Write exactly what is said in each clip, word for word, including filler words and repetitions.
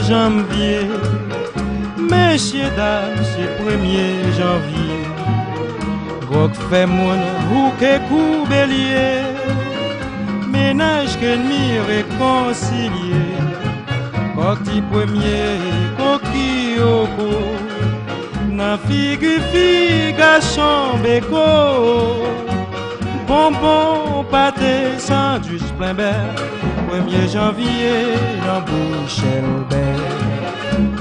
janvye. Mesye dam, se premye janvye. Gwòg fè moun wouke kou belye. Mennaj k ènmi rekonsilye. Kòk ti premye kokiyoko. Nan figi fi gason beko. Bonbon, pate, sandwich plen bè. Premye janvye nan bouch Chèlbè.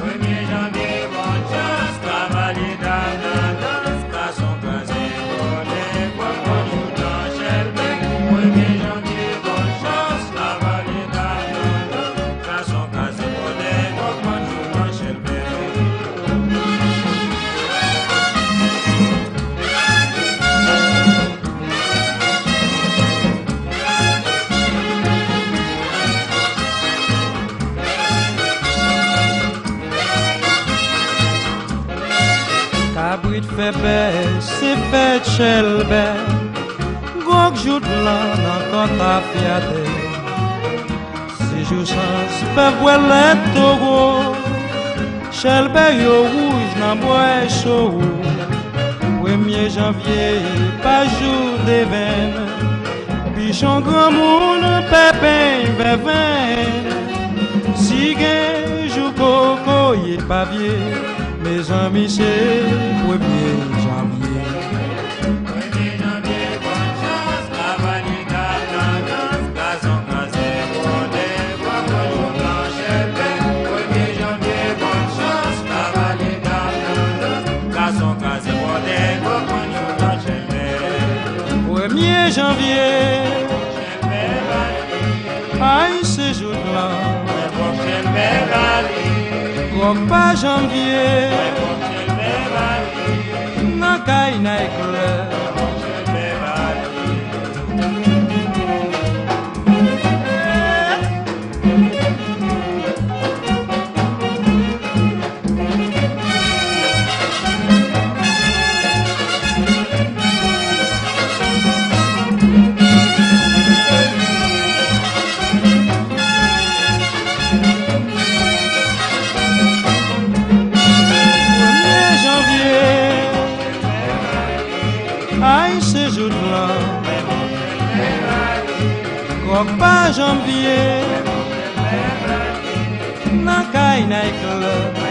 Premye janvye, bòn chans, kavalye dam nan dans, gason kraze bòdè, gwòg bòn joudan Chèlbè. Premye janvye, bòn chans, kavalye dam nan dans, gason kraze bòdè, gwòg bòn joudan Chèlbè. Kabrit fè bèch, se fèt Chèlbè. Gwòg jout lan nan kòt afyatè. Se jou chans fè vwèlèt towo. Chèlbè yo wouj nan bwè chowo. Premye janvye pa jou devenn. Pichon granmoun pèpen vèvenn. Si gen jou kokoye pa vye, mezanmi se premye janvye. Premye janvye, bòn chans, kavalye dam nan dans, gason kraze bòdè, gwòg bòn joudan Chèlbè. Premye janvye, bòn chans, kavalye dam nan dans, gason kraze bòdè, gwòg bòn joudan Chèlbè. Premye janvye, ay, se jout lan. Gwòg pa janm vye. Nan kay Nèg Klè. Premye janvye, ay, se jout lan. Gwòg pa janm vye. Nan kay Nèg Klè.